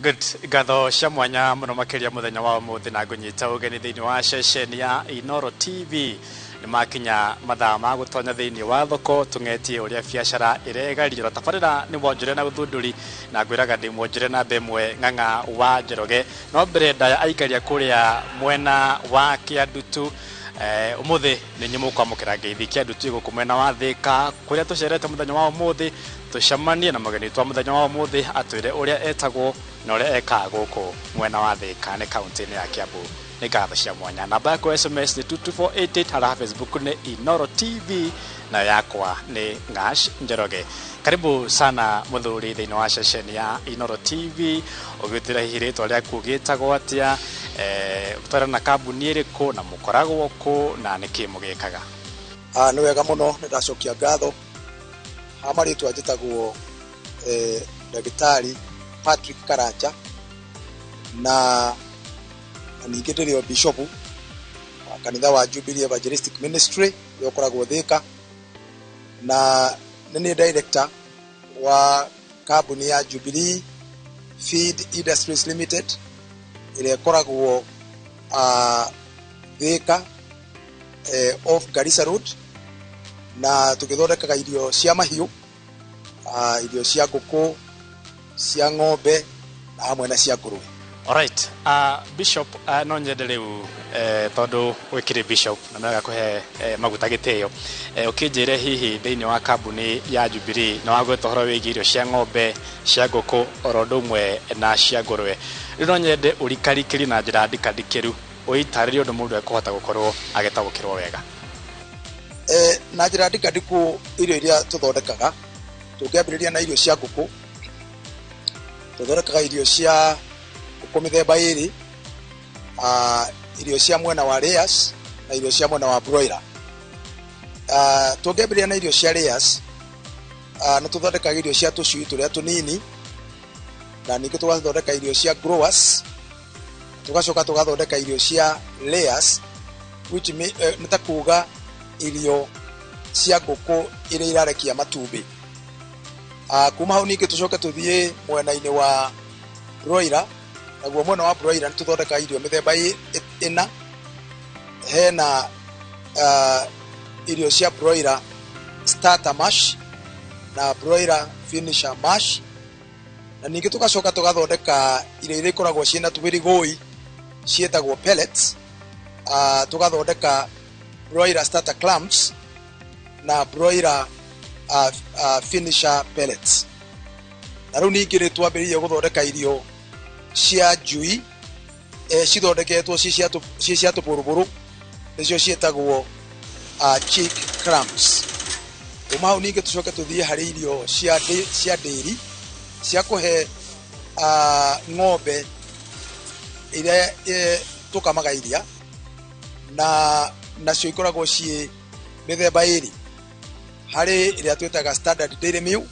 Good. Ngatho cia mwanya mũno makĩria mũthenya wa ũmũthĩ na ngũnyita ũgeni thĩinĩ wa ceceni ya Inoro TV. Nĩ makinya mathaa ma gũtonya thĩinĩ wa thoko tũng'etie ũrĩa biacara ĩregario na tabarĩra nĩ wonjore na ũthundũri na ngwĩraga ndĩ mwonjore namba ĩmwe Ng'ang'a wa Njoroge. No mbere ndaya aikaria kũrĩa mwena wa Kĩandutu. Ũmũthĩ nĩ inyuĩ mũkwamũkĩra ngeithi Kĩandutu gũkũ mwena wa Thĩka kũrĩa tũcerete mũthenya wa ũmũthĩ tũcemanie na mũgeni witũ wa mũthenya wa ũmũthĩ atwĩre ũrĩa etagwo na ũrĩa ekaga gũkũ mwena wa Thĩka nĩ kaunti-inĩ ya Kiambu. Nĩ ngatho cia mwanya. Namba yakwa SMS nĩ 22488, harĩa Facebook nĩ Inoro TV na yakwa nĩ Ngash Njoroge. Karibu sana mũthuri thĩinĩ wa ceceni ya Inoro TV, ũgĩtwĩra hihi rĩtwa rĩaku gĩtagwo atĩa, ũtwara na kambuni ĩrĩkũ na mũkoragwo kũ na nĩkĩ mũgĩkaga? Nĩ wega mũno, nĩ ndacokia ngatho. Ha marĩtwa njĩtagwo ndagĩtarĩ Patrick Karanja na ningĩ ndĩrĩ o bishop wa kanitha wa Jubilee Evangelistic Ministry ũrĩa ũkoragwo Thĩka, na nĩ niĩ director wa kambuni ya Jubilee Feed Industries Limited ĩrĩa ĩkoragwo Thĩka, off Garissa Road, na tũgĩthondekaga irio cia mahiũ, irio cia ngũkũ, cia ng'ombe na hamwe na cia ngũrũwe. Alright, Bishop, no nyende rĩu, tondũ wĩkĩrĩ Bishop na nĩwega kũhe maguta gĩtĩo, ũkĩnjĩre hihi thĩinĩ wa kambuni ya Jubilee na wagweta ũhoro wĩgiĩ irio cia ng'ombe, cia ngũkũ oro ũndũ ũmwe na cia ngũrũwe. Rĩu no nyende ũrikarikĩrie na njĩra ndikandikĩru ũitarĩrie ũndũ mũndũ ekũhota gũkorwo agĩtaũkĩrwo wega. Na njĩra ndikandikũ irio iria tũthondekaga, tũngĩambĩrĩria na irio cia ngũkũ, tũthondekaga irio cia ngũkũ mĩthemba ĩrĩ, irio cia mwena wa layers na irio cia mwena wa broiler. Tũngĩambĩrĩria na irio cia layers, nĩ tũthondekaga irio cia tũcui tũrĩa tũnini, na ningĩ tũgathondeka irio cia growers, tũgacoka tũgathondeka irio cia layers, which nĩ ta kuga irio cia ngũkũ iria irarekia matumbĩ. Kuma hau ningĩ tũcoke tũthiĩ mwena-inĩ wa broiler, naguo mwena wa broiler nĩ tũthondekaga irio mĩthemba ĩna. Hena irio cia broiler starter mash na broiler finisher mash, na ningĩ tũgacoka tũgathondeka irio iria ikoragwo ciĩna tũmĩrigũi ciĩtagwo pellets. Tũgathondeka broiler starter clamps na broiler finisher pellets. Na rĩu ningĩ nĩ twambĩrĩirie gũthondeka irio cia njui, cithondeketwo ciĩ cia tũbũrũbũrũ, nĩcio ciĩtagwo chick crumbs. Kuma hau ningĩ tũcoke tũthiĩ harĩ irio cia ndĩri cia kũhe ng'ombe iria tũkamaga iria, na nacio ikoragwo ciĩ mĩthemba ĩrĩ. Harĩ ĩrĩa twĩtaga standard dairy meal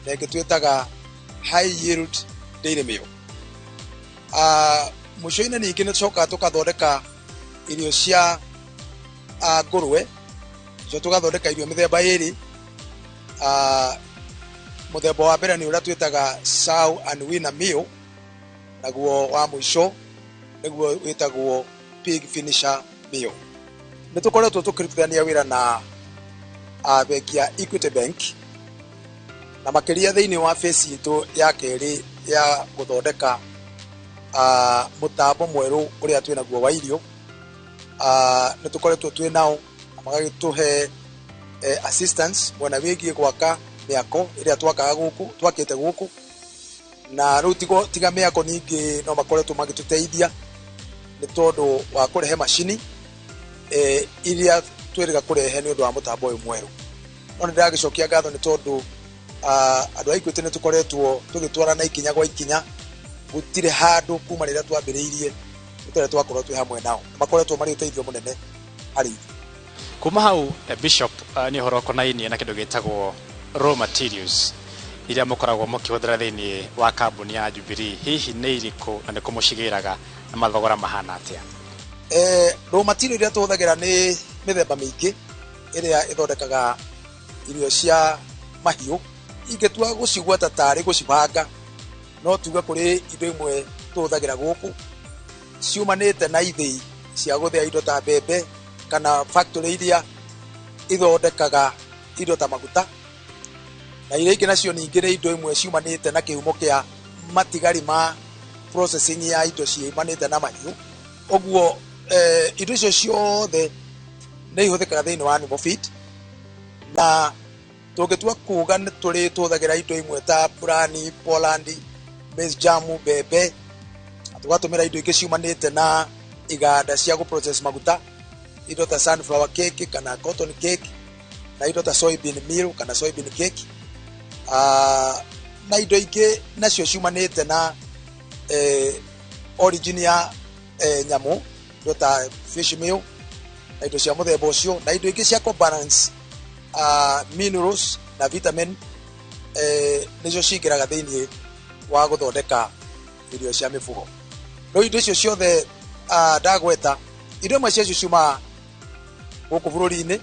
na ĩngĩ twĩtaga high yield dairy meal. Mũico-inĩ ningĩ nĩ tũcokaga tũkathondeka irio cia ngũrũwe, cio tũgathondeka irio mĩthemba ĩrĩ. Mũthemba wa mbere nĩ ũrĩa twĩtaga sow and weaner meal, naguo wa mũico nĩguo wĩtagwo pig finisher meal. Nĩ tũkoretwo tũkĩrutithania wĩra na bengi ya Equity Bank, na makĩria thĩinĩ wa phase itũ ya kerĩ ya gũthondeka mũtambo mwerũ ũrĩa twĩnaguo wa irio. Nĩ tũkoretwo twĩ nao na magagĩtũhe assistance mwena wĩgiĩ gwaka mĩako ĩrĩa twakaga gũkũ, twakĩte gũkũ, na rĩu tiga mĩako ningĩ no makoretwo magĩtũteithia nĩ tondũ wa kũrehe macini iria twĩrĩga kũrehe nĩ ũndũ wa mũtambo ũyũ mwerũ. No nĩ ndĩragĩcokia ngatho nĩ tondũ andũ a Equity nĩ tũkoretwo tũgĩtwarana ikinya gwa ikinya, gũtirĩ handũ kuma rĩrĩa twambĩrĩirie tũtarĩ twakorwo twĩ hamwe nao. Makoretwo marĩ ũteithio mũnene harĩ ithuĩ. Kuma hau, Bishop, nĩ ũhoro ũkonainie na kĩndũ gĩtagwo raw materials iria mũkoragwo mũkĩhũthĩra thĩinĩ wa kambuni ya Jubilee, hihi nĩ irĩkũ na nĩ kũ mũcigĩraga na mathogora mahana atĩa? Raw material iria tũhũthagĩra nĩ mĩthemba mĩingĩ ĩrĩa ĩthondekaga irio cia mahiũ. Ingĩtua gũcigweta tarĩ gũcibanga, No tuge kũrĩ indo imwe tũhũthagĩra gũkũ ciumanĩte na ithĩi cia gũthĩa indo ta mbembe kana factory iria ithondekaga indo ta maguta, na iria ingĩ nacio ningĩ nĩ indo imwe ciumanĩte na kĩhumo kĩa matigari ma processing ya indo ciumanĩte na mahiũ. Ũguo indo icio ciothe nĩ ihũthĩkaga thĩinĩ wa animal feed, na tũngĩtua kuga nĩ tũrĩ tũhũthagĩra indo imwe ta brani, Poland, maize jam, mbembe, na tũgatũmĩra indo ingĩ ciumanĩte na iganda cia gũ process maguta, indo ta sunflower cake kana cotton cake, na indo ta soybean meal kana soybean cake, na indo ingĩ nacio ciumanĩte na origin ya nyamũ, indo ta fish meal na indo cia mũthemba ũcio, na indo ingĩ cia balance minerals na vitamin, nĩcio cingĩraga thĩinĩ wa gũthondeka irio cia mĩfugo. Rĩu indo icio ciothe ndagweta, indo imwe ciacio ciumaga gũkũ bũrũri-inĩ,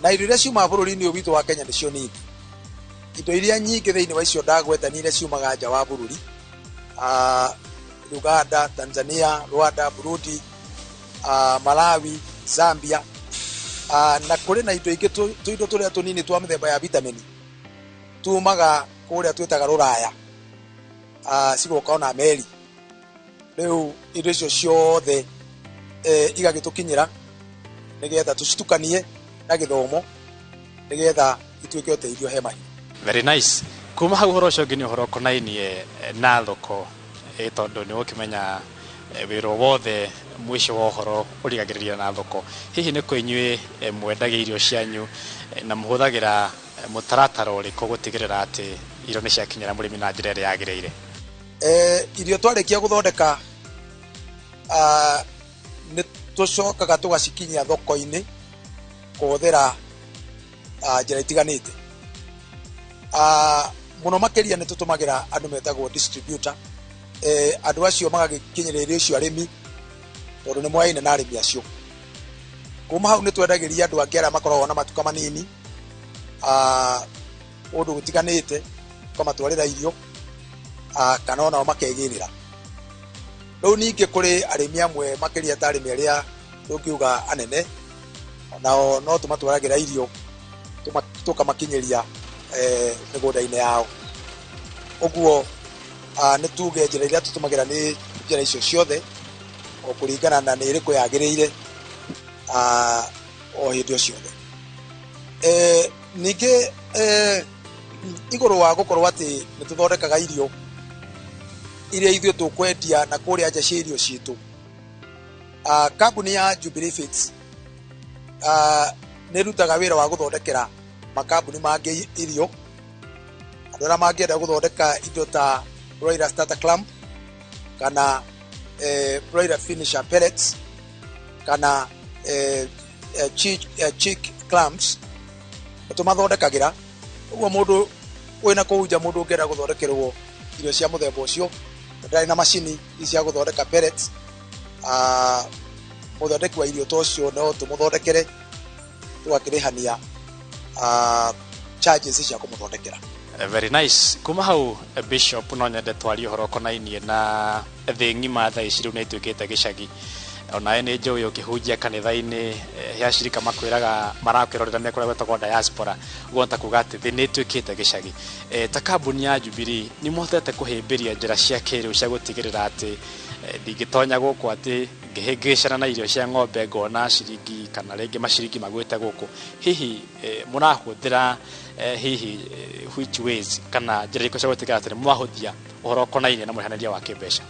na indo iria ciumaga bũrũri-inĩ ũyũ witũ wa Kenya nĩcio nini. Indo iria nyingĩ thĩinĩ wa icio ndagweta nĩ iria ciumaga nja wa bũrũri, Uganda, Tanzania, Rwanda, Burundi, Malawi, Zambia, na kũrĩ na indo ingĩ tũindo tũrĩa tũnini twa mĩthemba ya vitamin tumaga kũrĩa twĩtaga rũraya, cigoka ona meri. Rĩu indo icio ciothe igagĩtũkinyĩra nĩgetha tũcitukanie na gĩthomo nĩgetha ituĩke ũteithio he mahiũ. Very nice. Kuma hau ũhoro ũcio ũngĩ nĩ ũhoro ũkonainie na thoko, tondũ nĩ ũkĩmenya wĩra o wothe mũico wa ũhoro ũrigagĩrĩria na thoko. Hihi nĩ kũ inyuĩ mwendagia irio cianyu, na mũhũthagĩra mũtaratara ũrĩkũ gũtigĩrĩra atĩ irio nĩ ciakinyĩra mũrĩmi na njĩra ĩrĩa yagĩrĩire? Irio twarĩkia gũthondeka, nĩ tũcokaga tũgacikinyia thoko-inĩ kũhũthĩra njĩra itiganĩte. Mũno makĩria nĩ tũtũmagĩra andũ metagwo distributor. Andũ acio magagĩkinyĩra irio icio arĩmi, tondũ nĩ moyaine na arĩmi acio. Kuma hau nĩ twendagĩria andũ angĩ arĩa makoragwo na matuka manini kũndũ gũtiganĩte, tũkamatwarĩra irio, kana onao makegĩrĩra. Rĩu ningĩ kũrĩ arĩmi amwe makĩria ta arĩmi arĩa tũngiuga anene, onao no tũmatwaragĩra irio tũkamakinyĩria mĩgũnda-inĩ yao. Ũguo nĩ tuge njĩra iria tũtũmagĩra nĩ njĩra icio ciothe, o kũringana na nĩ ĩrĩkũ yagĩrĩire o hĩndĩ o ciothe. Ningĩ igũrũ wa gũkorwo atĩ nĩ tũthondekaga irio iria ithuĩ tũkwendia na kũrĩa nja cia irio citũ, kambuni ya Jubilee Feeds nĩ ĩrutaga wĩra wa gũthondekera makambuni mangĩ irio. Andũ arĩa mangĩenda gũthondeka indo ta broiler starter clamp kana broiler finisher pellets kana chick clamps, nĩ tũmathondekagĩra. Ũguo mũndũ wĩna kũu nja, mũndũ ũngĩenda gũthondekerwo irio cia mũthemba ũcio na ndarĩ na macini cia gũthondeka pellets, mũthondeki wa irio ta ũcio no tũmũthondekere, tũgakĩrĩhania charges cia kũmũthondekera. Very nice. Kuma hau, Bishop, no nyende twarie ũhoro ũkonainie na thĩ ng'ima. Thaa ici rĩu nĩ ĩtuĩkĩte gĩcagi. Onawe nĩ njũĩ ũkĩhunjia kanitha-inĩ, he acirika makwĩraga marakwĩrorera me kũrĩa gwĩtagwo diaspora. Ũguo ta kuga atĩ thĩ nĩ ĩtuĩkĩte gĩcagi. Ta kambuni ya Jubilee, nĩ mũhotete kũhĩmbĩria njĩra cia kĩrĩu cia gũtigĩrĩra atĩ ndingĩtonya gũkũ atĩ ngĩhĩngĩcana na irio cia ng'ombe ngona ciringi kana rĩngĩ maciringi magwĩte gũkũ? Hihi mũrahũthĩra hihi which ways kana njĩra irĩkũ cia gũtigĩrĩra atĩ nĩ mwahũthia ũhoro ũkonainie na mũrĩhanĩria wa kĩmbeca?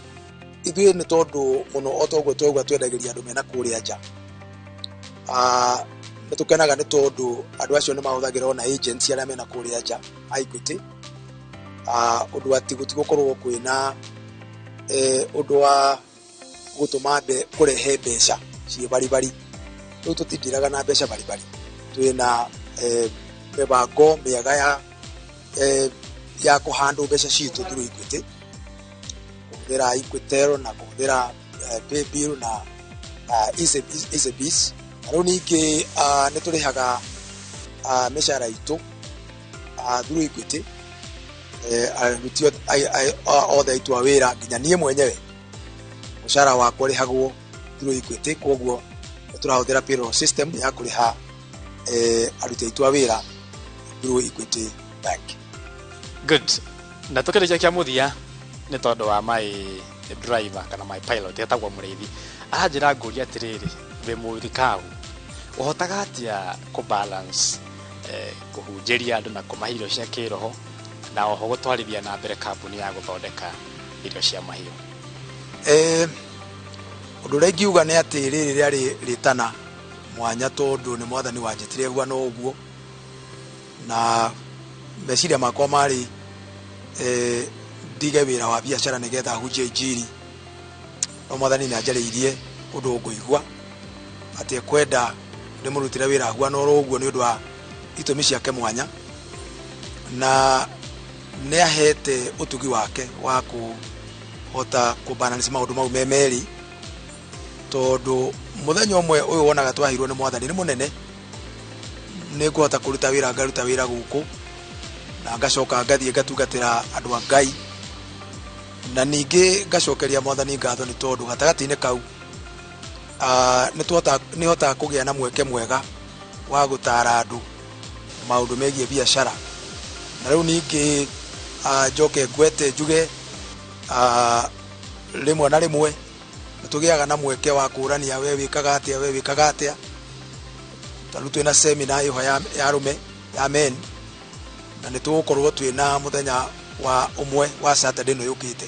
Ithuĩ nĩ tondũ mũno o toguo twauga twendagĩria andũ mena kũrĩa nja, nĩ tũkenaga nĩ tondũ andũ acio nĩ mahũthagĩra ona agents arĩa mena kũrĩa nja a Equity, ũndũ atĩ gũtigũkorwo kwĩna ũndũ wa gũtũma kũrehe mbeca ciĩ baribari. Rĩu tũtindiraga na mbeca baribari, twĩna mĩbango mĩega ya kũhandwo mbeca citũ through Equity, kũhũthĩra Equitel na kũhũthĩra Paybill na EasyBiz. Na rĩu ningĩ nĩ tũrĩhaga mĩcara itũ through Equity. Aruti othe aitũ a wĩra nginya niĩ mwenyewe mũcara wakwa ũrĩhagwo through Equity, koguo nĩ tũrahũthĩra payroll system ya kũrĩha aruti aitũ a wĩra through Equity Bank. Good. Na tũkĩrĩkia kĩa mũthia, nĩ tondũ wa my driver kana my pilot etagwo Mũrĩithi, aranjĩra ngũria atĩrĩrĩ, wĩ mũthikabu, ũhotaga atĩa kũ balance kũhunjĩria andũ na kũmahe irio cia kĩroho na oho gũtwarithia na mbere kambuni ya gũthondeka irio cia mahiũ? Ũndũ ũrĩa ingiuga nĩ atĩ rĩrĩ rĩarĩ rĩtana mwanya, tondũ nĩ mwathani wanjĩtire huana ũguo, na meciria makwa marĩ ndige wĩra wa biacara nĩgetha hunjie injiri, no mwathani nĩ anjarĩirie ũndũ ngũigua atĩ ekwenda ndĩmũrutĩre wĩra huana oro ũguo nĩ ũndũ wa itũmi ciake mwanya, na nĩ ahete ũtugi wake wa kũhota kũbalance maũndũ mau me merĩ, tondũ mũthenya ũmwe ũyũ wonaga twaheirwo nĩ mwathani nĩ mũnene, nĩ ngũhota kũruta wĩra, ngaruta wĩra gũkũ na ngacoka ngathiĩ ngatungatĩra andũ a Ngai, na ningĩ ngacokeria mwathani ngatho nĩ tondũ gatagatĩ-inĩ kau nĩ hotaga kũgĩa na mweke mwega wa gũtara andũ maũndũ megiĩ biacara. Na rĩu ningĩ njoke ngwete njuge rĩmwe na rĩmwe nĩ tũgĩaga na mweke wa kũrania, we wĩkaga atĩa, we wĩkaga atĩa. Ta rĩu twĩna seminar ĩho ya arũme ya men, na nĩ tũgũkorwo twĩna mũthenya wa ũmwe wa Saturday ĩno yũkĩte,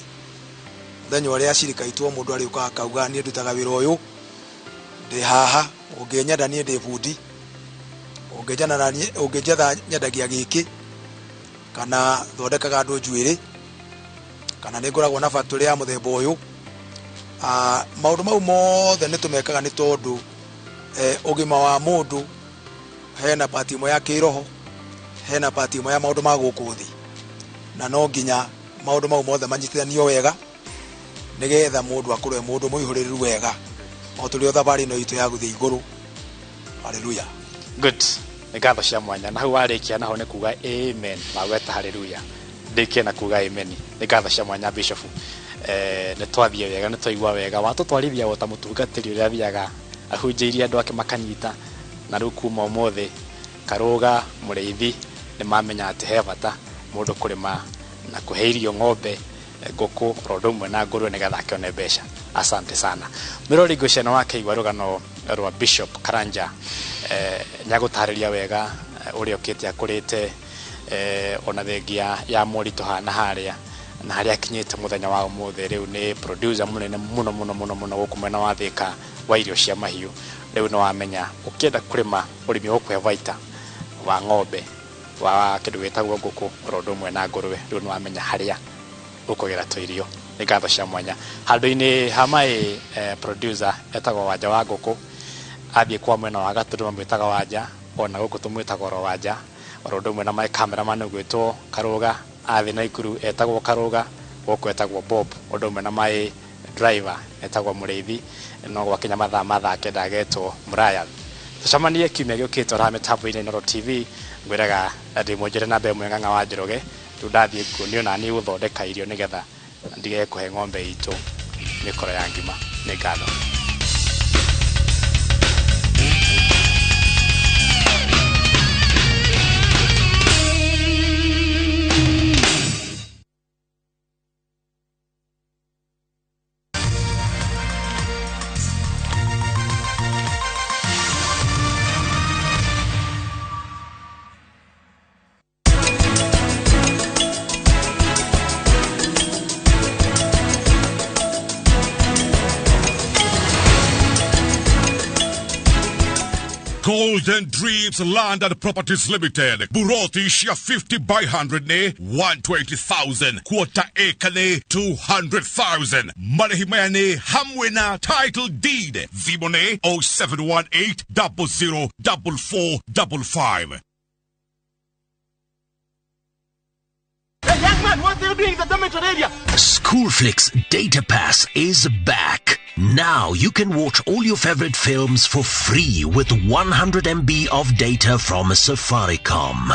mũthenya ũrĩa acirika aitũ o mũndũ arĩũkaga akauga niĩ ndutaga wĩra ũyũ, ndĩ haha, ũngĩnyenda niĩ ndĩ bundi, ũngĩnjetha nyendagia gĩkĩ, kana thondekaga andũ njuĩrĩ, kana nĩ ngoragwo na factory ya mũthemba ũyũ. Maũndũ mau mothe nĩ tũmekaga nĩ tondũ ũgima wa mũndũ hena part ĩmwe ya kĩroho, hena part ĩmwe ya maũndũ ma gũkũ thĩ, na no nginya maũndũ mau mothe manyitithanio wega nĩgetha mũndũ akorwo e mũndũ mũihũrĩrĩru wega o tũrĩ o thabarĩ ĩno itũ ya gũthiĩ igũrũ. Haleluya. Good. Nĩ ngatho cia mwanya, na hau warĩkia naho nĩ kuga amen, wagweta haleluya, ndĩkie na kuga amen. Nĩ ngatho cia mwanya Bishop, nĩ twathiĩ wega, nĩ twaigua wega, watũtwarithia o ta mũtungatĩri ũrĩa athiaga ahunjĩirie andũ ake makanyita. Na rĩu kuma ũmũthĩ Karũga Mũrĩithi nĩ mamenya atĩ he bata mũndũ kũrĩma na kũhe irio ng'ombe, ngũkũ, oro ũndũ ũmwe na ngũrwe nĩgetha akĩone mbeca. Asante sana. Mĩrori ngũcia nĩ wakĩigua rũgano rwa Bishop Karanja, nĩagũtarĩria wega ũrĩa ũkĩte akũrĩte, ona thengia ya moritũ hana harĩa na harĩa akinyĩte mũthenya wa ũmũthĩ. Rĩu nĩ producer mũnene mũno mũno mũno mũno gũkũ mwena wa Thĩka wa irio cia mahiũ. Rĩu nĩ wamenya ũkĩenda kũrĩma ũrĩmi ũkũhe baita wa ng'ombe, wa kĩndũ gĩtagwo ngũkũ, oro ũndũ ũmwe na ngũrwe, rĩu nĩ wamenya harĩa ũkũgĩra tũirio. Nĩ ngatho cia mwanya. Handũ-inĩ ha my producer etagwo Wanja wa Ngũkũ, athiĩ kwa mwena wa Gatũndũ mamwĩtaga Wanja, ona gũkũ tũmwĩtaga oro Wanja, oro ũndũ ũmwe na my cameraman ũgwĩtwo Karũga, athiĩ Naikuru etagwo Karũga, gũkũ etagwo Bob, ũndũ ũmwe na my driver etagwo Mũrĩithi, no gwakinya mathaa ma thaa kenda agetwo Brian. Tũcemanie kiumia gĩũkĩte oro haha mĩtambo-inĩ Inooro TV. Ngwĩraga ndĩ mwonjore na mbere Ng'ang'a wa Njoroge. Rĩu ndathiĩ kuonio nani gũthondeka irio nĩgetha ndige kũhe ng'ombe itũ mĩkoro ya ngima. Nĩ ngatho. Golden Dreams Land and Properties Limited. Buroti cia 50 by 100 ne 120,000. Quarter acre ne 200,000. Marĩhi maya nĩ hamwe na title deed. Thimũ nĩ 0718 00 4455. Hey, young man, what are you doing in the dormitory area? Schoolflix Data Pass is back. Now you can watch all your favorite films for free with 100 MB of data from Safaricom.